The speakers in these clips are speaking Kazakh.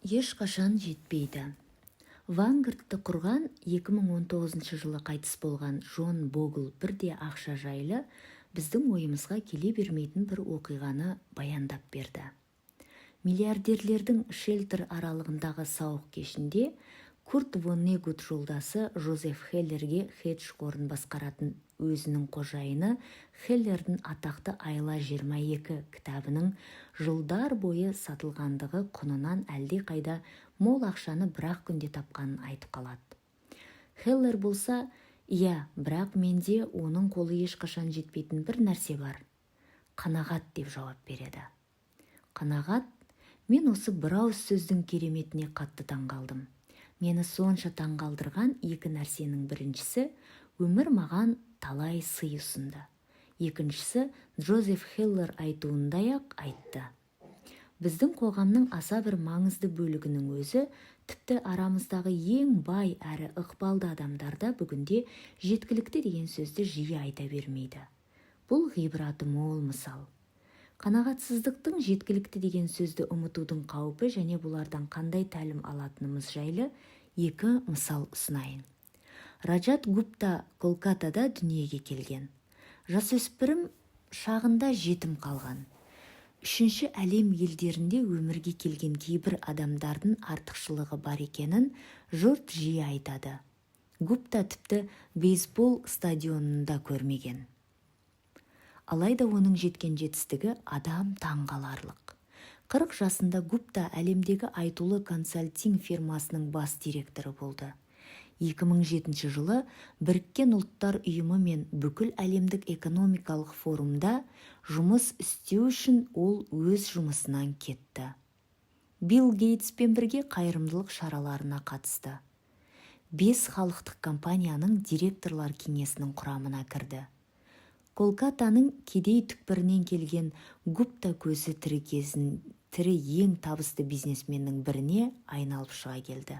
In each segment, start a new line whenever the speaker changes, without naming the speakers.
Ешқашан жетпейді. Вангардты құрған, 2019 жылы қайтыс болған Джон Богл бірде ақша жайлы біздің ойымызға келе бермейтін бір оқиғаны баяндап берді. Миллиардерлердің Шелтер аралындағы сауық кешінде Курт Воннегут жолдасы Жозеф Хеллерге хедж қорын басқаратын өзінің қожайыны Хеллердің атақты «Айла 22» кітабының жылдар бойы сатылғандағы құнынан әлдеқайда мол ақшаны бір-ақ күнде тапқанын айтып қалады. Хеллер болса: «Иә, бірақ менде оның қолы ешқашан жетпейтін бір нәрсе бар – қанағат», – деп жауап береді. Қанағат. Мен осы бір ауыз сөздің кереметіне қатты таңғалдым. Мені сонша таңғалдырған екі нәрсенің біріншісі – өмір маған талай сый ұсынды. Екіншісі – Джозеф Хеллер айтуындай-ақ айтты. Біздің қоғамның аса бір маңызды бөлігінің өзі, тіпті арамыздағы ең бай әрі ықпалды адамдар да бүгінде «жеткілікті» деген сөзді жиі айта бермейді. Бұл ғибраты мол мысал. Қанағатсыздықтың, жеткілікті деген сөзді ұмытудың қаупі және бұлардан қандай тәлім алатынымыз жайлы екі мысал ұсынайын. Раджат Гупта Колкатада дүниеге келген. Жасөспірім шағында жетім қалған. Үшінші әлем елдерінде өмірге келген кейбір адамдардың артықшылығы бар екенін жұрт жиі айтады. Гупта тіпті бейсбол стадионында көрмеген. Алайда оның жеткен жетістігі адам таңғаларлық. 40 жасында Гупта әлемдегі айтулы консалтинг фирмасының бас директоры болды. 2007 жылы Біріккен Ұлттар Ұйымы мен Бүкіл әлемдік экономикалық форумда жұмыс істеу үшін ол өз жұмысынан кетті. Билл Гейтспен бірге қайырымдылық шараларына қатысты. Бес халықтық компанияның директорлар кеңесінің құрамына кірді. Колкатаның кедей түкпірінен келген Гупта көзі тірі кезін тірі ең табысты бизнесменнің біріне айналып шыға келді.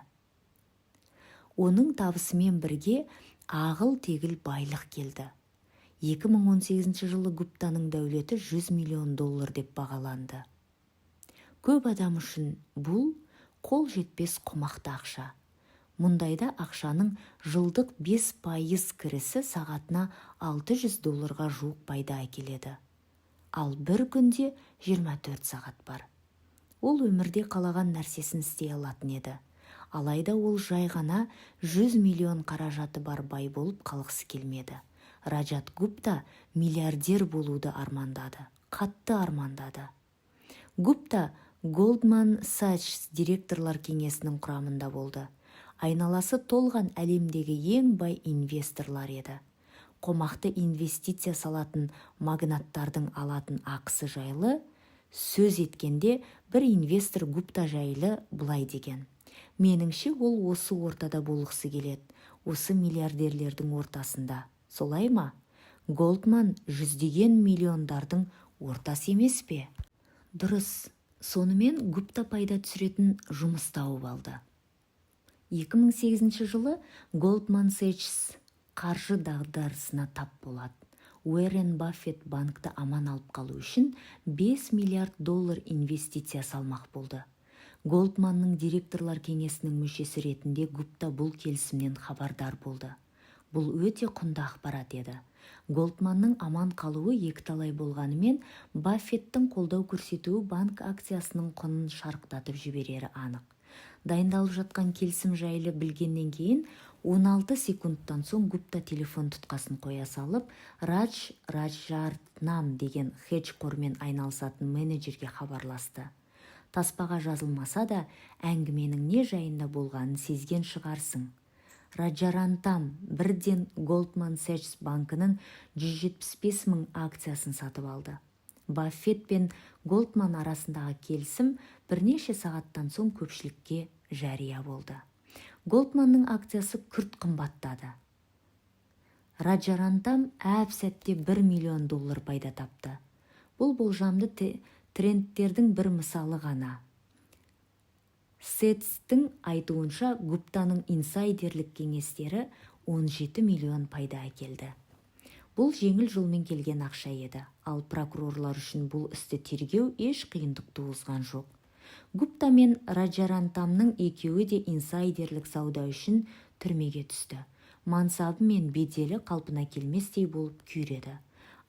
Оның табысымен бірге ағыл-тегіл байлық келді. 2018 жылы Гуптаның дәулеті 100 миллион доллар деп бағаланды. Көп адам үшін бұл қол жетпес қомақты ақша. Мұндайда ақшаның жылдық 5% кірісі сағатына 600 долларға жуық пайда әкеледі. Ал бір күнде 24 сағат бар. Ол өмірде қалаған нәрсесін істей алатын еді. Алайда ол жай ғана 100 миллион қаражаты бар бай болып қалғысы келмеді. Раджат Гупта миллиардер болуды армандады, қатты армандады. Гупта Goldman Sachs директорлар кеңесінің құрамында болды. Айналасы толған әлемдегі ең бай инвесторлар еді. Қомақты инвестиция салатын магнаттардың алатын ақысы жайлы сөз еткенде, бір инвестор Гупта жайлы былай деген: «Меніңше, ол осы ортада болғысы келеді, осы миллиардерлердің ортасында. Солай ма? Голдман жүздеген миллиондардың ортасы емес пе?» Дұрыс. Сонымен Гупта пайда түсіретін жұмыс тауып алды. 2008 жылы Goldman Sachs қаржы дағдарысына тап болады. Уоррен Баффет банкті аман алып қалу үшін 5 миллиард доллар инвестиция салмақ болды. Голдманның директорлар кеңесінің мүшесі ретінде Гупта бұл келісімнен хабардар болды. Бұл өте құнды ақпарат еді. Голдманның аман қалуы екіталай болғанымен, Баффеттің қолдау көрсетуі банк акциясының құнын шарықтатып жіберері анық. Дайындалып жатқан келісім жайлы білгеннен кейін 16 секундтан соң Гупта телефон тұтқасын қоя салып, Радж Раджаратнам деген хедж қормен айналысатын менеджерге хабарласты. Таспаға жазылмаса да, әңгіменің не жайында болғанын сезген шығарсың. Раджаратнам бірден Goldman Sachs банкінің 175 мың акциясын сатып алды. Баффет пен Голдман арасындағы келісім бірнеше сағаттан соң көпшілікке жария болды. Голдманның акциясы күрт қымбаттады. Раджаратнам әп сәтте 1 миллион доллар пайда тапты. Бұл болжамды трендтердің бір мысалы ғана. Сетстің айтуынша, Гуптаның инсайдерлік кеңестері 17 миллион пайда әкелді. Бұл жеңіл жолмен келген ақша еді. Ал прокурорлар үшін бұл істі тергеу еш қиындық туғызған жоқ. Гупта мен Раджаратнамның екеуі де инсайдерлік сауда үшін түрмеге түсті. Мансабы мен беделі қалпына келместей болып күйреді.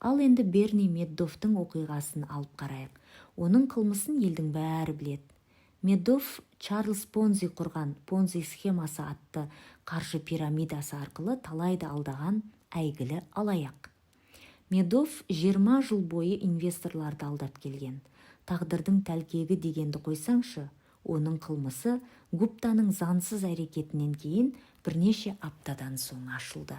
Ал енді Берни Медоффтың оқиғасын алып қарайық. Оның қылмысын елдің бәрі біледі. Медофф Чарльз Понзи құрған Понзи схемасы атты қаржы пирамидасы арқылы талайды алдаған әйгілі алаяқ. Медофф 20 жыл бойы инвесторларды алдап келген. Тағдырдың тәлкегі дегенді қойсаңшы, оның қылмысы Гуптаның заңсыз әрекетінен кейін бірнеше аптадан соң ашылды.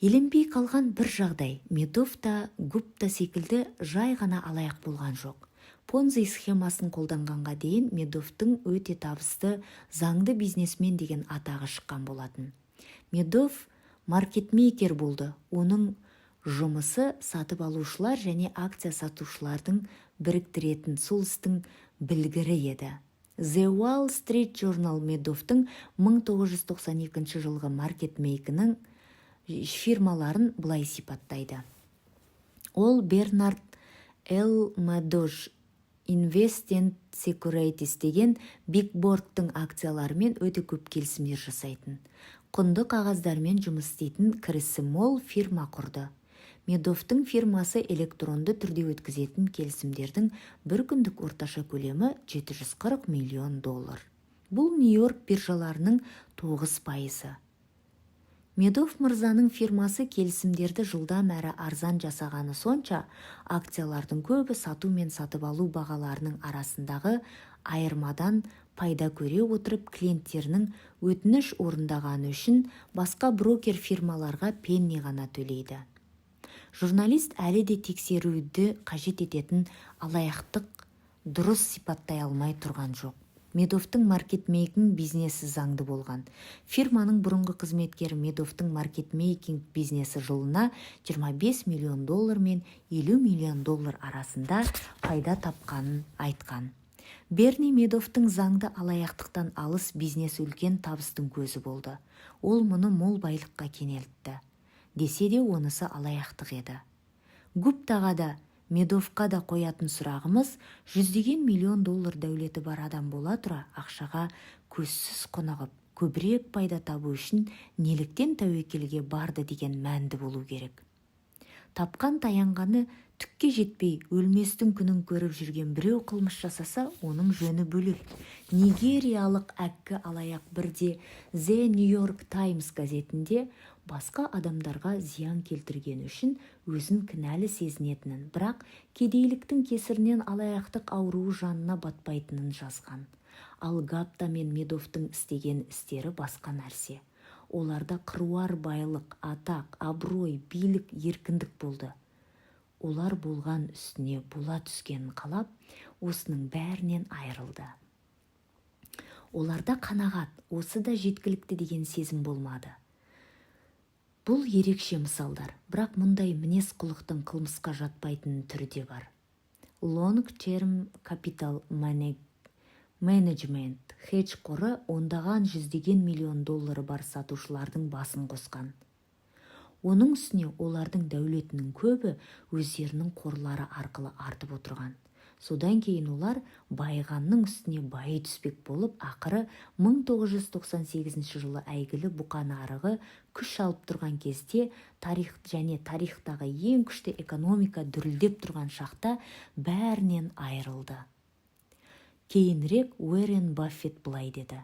Еленбей қалған бір жағдай: Медофф та Гупта секілді жай ғана алаяқ болған жоқ. Понзи схемасын қолданғанға дейін Медоффтың өте табысты заңды бизнесмен деген атағы шыққан болатын. Медофф маркетмейкер болды. Оның жұмысы сатып алушылар және акция сатушылардың біріктіретін, сол істің білгірі еді. The Wall Street Journal Медоффтың 1992 жылғы маркетмейкинг фирмаларын былай сипаттайды: Ол Бернард Л. Мадош Investment Securities деген Big Board-тың акцияларымен өте көп келісімдер жасайтын, құнды қағаздармен жұмыс істейтін кірісі мол фирма құрды. Медоффтың фирмасы электронды түрде өткізетін келісімдердің бір күндік орташа көлемі 740 миллион доллар. Бұл Нью-Йорк биржаларының 9%. Медофф мырзаның фирмасы келісімдерді жылдам әрі арзан жасағаны сонша, акциялардың көбі сату мен сатып алу бағаларының арасындағы айырмадан пайда көре отырып, клиенттерінің өтініш орындағаны үшін басқа брокер фирмаларға пенни ғана төлейді. Журналист әлі де тексеруді қажет ететін алаяқтық дұрыс сипаттай алмай тұрған жоқ. Медоффтың маркетмейкинг бизнесі заңды болған. Фирманың бұрынғы қызметкері Медоффтың маркетмейкинг бизнесі жылына 25 миллион доллар мен 50 миллион доллар арасында пайда тапқанын айтқан. Берни Медоффтың заңды алаяқтықтан алыс бизнесі үлкен табыстың көзі болды. Ол мұны мол байлыққа кенелтті. Десе де, онысы алаяқтық еді. Гуптаға да, Медоффқа да қоятын сұрағымыз: жүздеген миллион доллар дәулеті бар адам бола тұра, ақшаға көзсіз құнығып, көбірек пайда табу үшін неліктен тәуекелге барды деген мәнді болу керек. Тапқан таянғаны түкке жетпей, өлместің күнін көріп жүрген біреу қылмыс жасаса, оның жөні бөлек. Нигериялық әккі алаяқ бірде The New York Times газетінде басқа адамдарға зиян келтіргені үшін өзін кінәлі сезінетінін, бірақ кедейліктің кесірінен алаяқтық ауруы жанына батпайтынын жазған. Ал Гапта мен Медоффтың істеген істері басқа нәрсе. Оларда қыруар байлық, атақ, абырой, билік, еркіндік болды. Олар болған үстіне бола түскенін қалап, осының бәрінен айырылды. Оларда қанағат, осы да жеткілікті деген сезім болмады. Бұл ерекше мысалдар, бірақ мұндай мінез-құлықтың қылмысқа жатпайтын түрі де бар. Long Term Capital Management хедж қоры ондаған, жүздеген миллион доллары бар сатушылардың басын қосқан. Оның үстіне олардың дәулетінің көбі өздерінің қорлары арқылы артып отырған. Содан кейін олар байығанның үстіне байи түспек болып, ақыры 1998 жылы әйгілі бұқа нарығы күш алып тұрған кезде, тарих және тарихтағы ең күшті экономика дүрілдеп тұрған шақта бәрінен айырылды. Кейінірек Уоррен Баффет былай деді: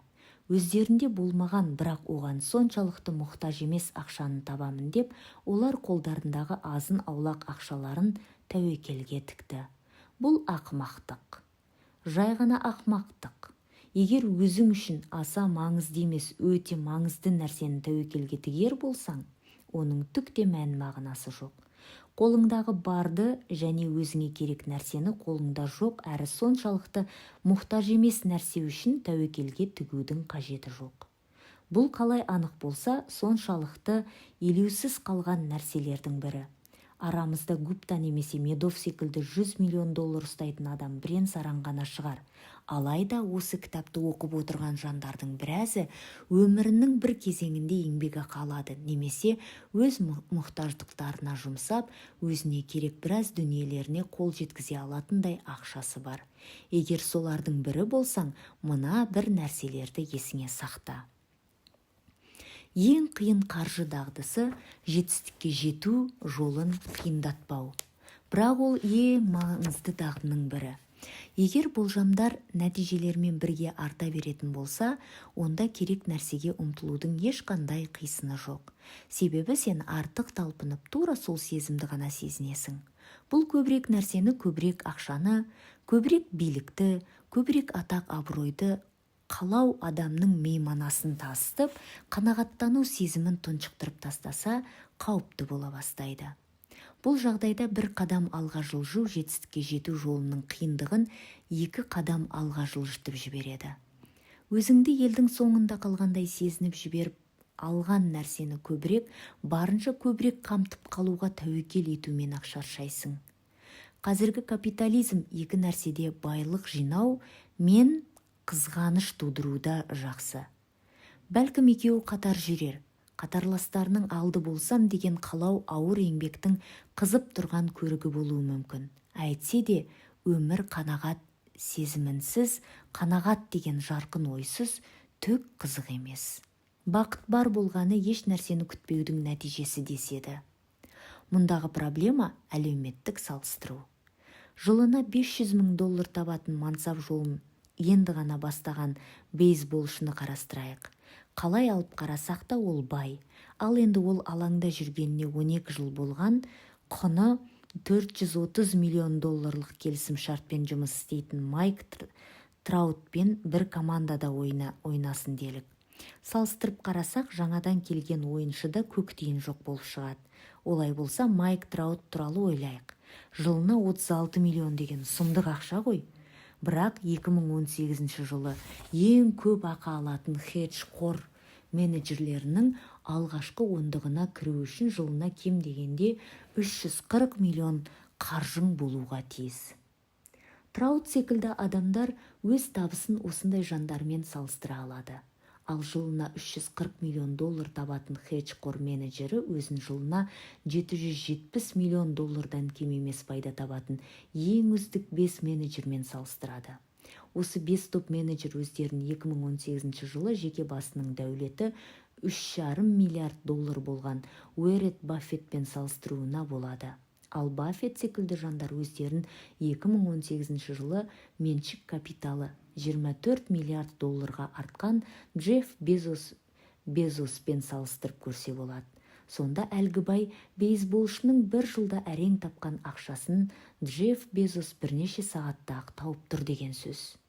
«Өздерінде болмаған, бірақ оған соншалықты мұқтаж емес ақшаны табамын деп, олар қолдарындағы азын-аулақ ақшаларын тәуекелге тікті. Бұл ақымақтық, жай ғана ақымақтық. Егер өзің үшін аса маңызды емес, өте маңызды нәрсені тәуекелге тігер болсаң, оның түк те мән-мағынасы жоқ. Қолыңдағы барды және өзіңе керек нәрсені қолыңда жоқ әрі соншалықты мұқтаж емес нәрсе үшін тәуекелге тігудің қажеті жоқ. Бұл қалай анық болса, соншалықты елеусіз қалған нәрселердің бірі. Арамызда Гупта немесе Медофф секілді 100 миллион доллар ұстайтын адам бірен-саран ғана шығар. Алайда осы кітапты оқып отырған жандардың біразы өмірінің бір кезеңінде еңбекақы алады немесе өз мұқтаждықтарына жұмсап, өзіне керек біраз дүниелеріне қол жеткізе алатындай ақшасы бар. Егер солардың бірі болсаң, мына бір нәрселерді есіңе сақта. Ең қиын қаржы дағдысы – жетістікке жету жолын қиындатпау. Бірақ ол ең маңызды дағдының бірі. Егер болжамдар нәтижелермен бірге арта беретін болса, онда керек нәрсеге ұмтылудың ешқандай қисыны жоқ. Себебі сен артық талпынып, тура сол сезімді ғана сезінесің. Бұл көбірек нәрсені, көбірек ақшаны, көбірек билікті, көбірек атақ абыройды қалау адамның мейманасын тасытып, қанағаттану сезімін тұншықтырып тастаса, қауіпті бола бастайды. Бұл жағдайда бір қадам алға жылжу жетістікке жету жолының қиындығын екі қадам алға жылжытып жібереді. Өзіңді елдің соңында қалғандай сезініп жіберіп, алған нәрсені көбірек, барынша көбірек қамтып қалуға тәуекел етумен-ақ шаршайсың. Қазіргі капитализм екі нәрседе, байлық жинау мен қызғаныш тудыруда жақсы. Бәлкім, екеуі қатар жүрер. Қатарластарының алды болсам деген қалау ауыр еңбектің қызып тұрған көрігі болуы мүмкін. Әйтсе де, өмір қанағат сезімінсіз, қанағат деген жарқын ойсыз түк қызық емес. Бақыт бар болғаны еш нәрсені күтпеудің нәтижесі деседі. Мұндағы проблема – әлеуметтік салыстыру. Жылына 500 мың доллар табатын, мансап жолын енді ғана бастаған бейсболшыны қарастырайық. Қалай алып қарасақ та, ол бай. Ал енді ол алаңда жүргеніне 12 жыл болған, құны 430 миллион долларлық келісім-шартпен жұмыс істейтін Майк Траутпен бір командада ойнасын делік. Салыстырып қарасақ, жаңадан келген ойыншыда көк тиын жоқ болып шығады. Олай болса, Майк Траут туралы ойлайық. Жылына 36 миллион деген сұмдық ақша ғой. Бірақ 2018 жылы ең көп ақы алатын хедж қор менеджерлерінің алғашқы ондығына кіру үшін жылына кем дегенде 340 миллион қаржың болуға тиіс. Траут секілді адамдар өз табысын осындай жандармен салыстыра алады. Ал жылына 340 миллион доллар табатын хедж қор менеджері өзін жылына 770 миллион доллардан кем емес пайда табатын ең үздік бес менеджермен салыстырады. Осы бес топ менеджер өздерін 2018 жылы жеке басының дәулеті 3,5 миллиард доллар болған Уоррен Баффетпен салыстыруына болады. Ал Баффет секілді жандар өздерін 2018 жылы меншік капиталы 24 миллиард долларға артқан Джефф Безоспен салыстырып көрсе болады. Сонда әлгі бай бейсболшының бір жылда әрең тапқан ақшасын Джефф Безос бірнеше сағатта-ақ тауып тұр деген сөз.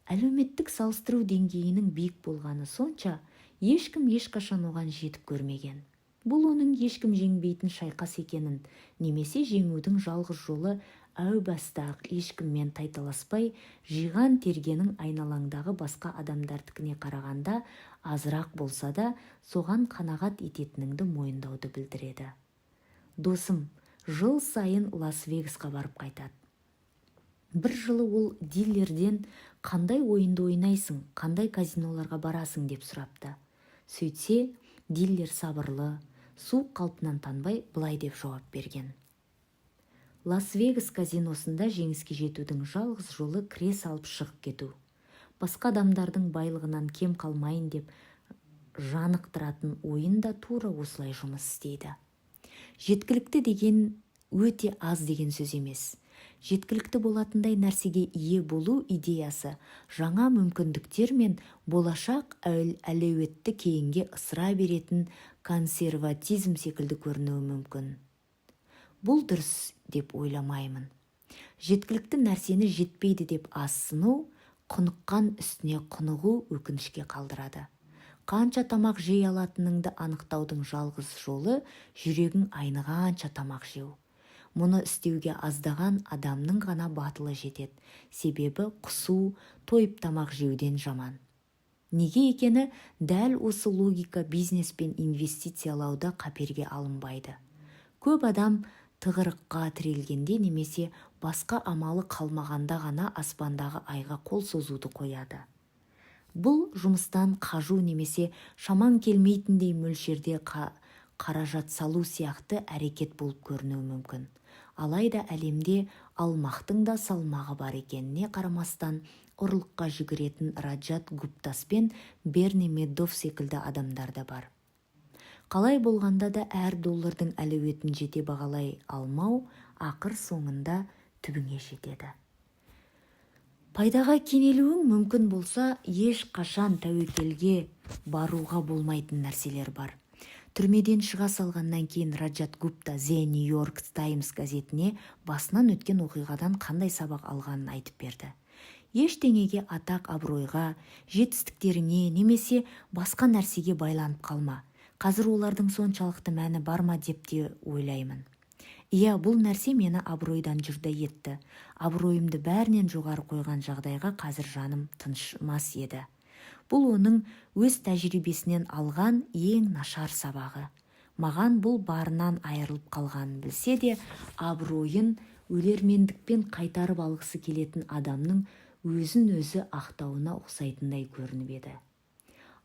Әлеуметтік салыстыру деңгейінің биік болғаны сонша, ешкім ешқашан оған жетіп көрмеген. Бұл оның ешкім жеңбейтін шайқас екенін немесе жеңудің жалғыз жолы әу баста-ақ ешкіммен тайталаспай, жиған-тергенің айналаңдағы басқа адамдардікіне қарағанда азырақ болса да, соған қанағат ететініңді мойындауды білдіреді. Досым жыл сайын Лас-Вегасқа барып қайтады. Бір жылы ол дилерден: «Қандай ойынды ойнайсың, қандай казиноларға барасың?» – деп сұрапты. Сөйтсе, дилер сабырлы, суық қалпынан танбай, былай деп жауап берген: «Лас-Вегас казиносында жеңіске жетудің жалғыз жолы – кіре салып шығып кету». Басқа адамдардың байлығынан кем қалмайын деп жанықтыратын ойын да тура осылай жұмыс істейді. Жеткілікті деген өте аз деген сөз емес. Жеткілікті болатындай нәрсеге ие болу идеясы жаңа мүмкіндіктер мен болашақ әлеуетті кейінге ысыра беретін консерватизм секілді көрінуі мүмкін. Бұл дұрыс деп ойламаймын. Жеткілікті нәрсені жетпейді деп азсыну, құныққан үстіне құнығу өкінішке қалдырады. Қанша тамақ жей алатыныңды анықтаудың жалғыз жолы – жүрегің айнығанша тамақ жеу. Мұны істеуге аздаған адамның ғана батылы жетеді, себебі құсу тойып тамақ жеуден жаман. Неге екені дәл осы логика бизнес пен инвестициялауда қаперге алынбайды. Көп адам тығырыққа тірелгенде немесе Басқа амалы қалмағанда ғана аспандағы айға қол созуды қояды. Бұл жұмыстан қажу немесе шамаң келмейтіндей мөлшерде қаражат салу сияқты әрекет болып көрінуі мүмкін. Алайда әлемде алмақтың да салмағы бар екеніне қарамастан, ұрлыққа жүгіретін Раджат Гуптас пен Берни Медофф секілді адамдар да бар. Қалай болғанда да, әр доллардың әлеуетін жете бағалай алмау ақыр соңында түбіңе жетеді. Пайдаға кенелуің мүмкін болса, ешқашан тәуекелге баруға болмайтын нәрселер бар. Түрмеден шыға салғаннан кейін Раджат Гупта The New York Times газетіне басынан өткен оқиғадан қандай сабақ алғанын айтып берді. Ештеңеге, атақ абыройға, жетістіктеріңе немесе басқа нәрсеге байланып қалма. Қазір олардың соншалықты мәні бар ма деп те ойлаймын. Иә, бұл нәрсе мені абыройдан жұрдай етті. Абыройымды бәрінен жоғары қойған жағдайға қазір жаным тыншымас еді. Бұл оның өз тәжірибесінен алған ең нашар сабағы. Маған бұл барынан айырылып қалғанын білсе де, абыройын өлермендікпен қайтарып алғысы келетін адамның өзін өзі ақтауына ұқсайтындай көрініп еді.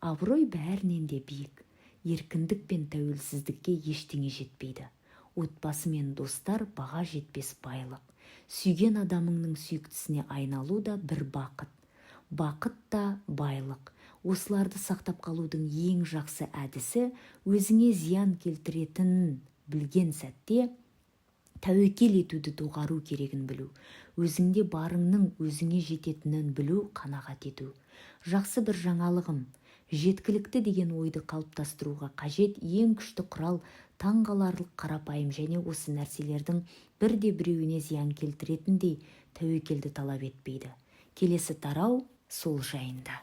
Абырой бәрінен де биік. Еркіндік пен тәуелсіздікке ештеңе жетпейді. Отбасы мен достар баға жетпес байлық. Сүйген адамыңның сүйіктісіне айналу да бір бақыт. Бақыт та байлық. Осыларды сақтап қалудың ең жақсы әдісі – өзіңе зиян келтіретінін білген сәтте тәуекел етуді доғару керегін білу, өзіңде барыңның өзіңе жететінін білу, қанағат ету. Жақсы бір жаңалығым жеткілікті деген ойды қалыптастыруға қажет ең күшті құрал таңғаларлық қарапайым және осы нәрселердің бірде-біреуіне зиян келтіретіндей тәуекелді талап етпейді. Келесі тарау сол жайында.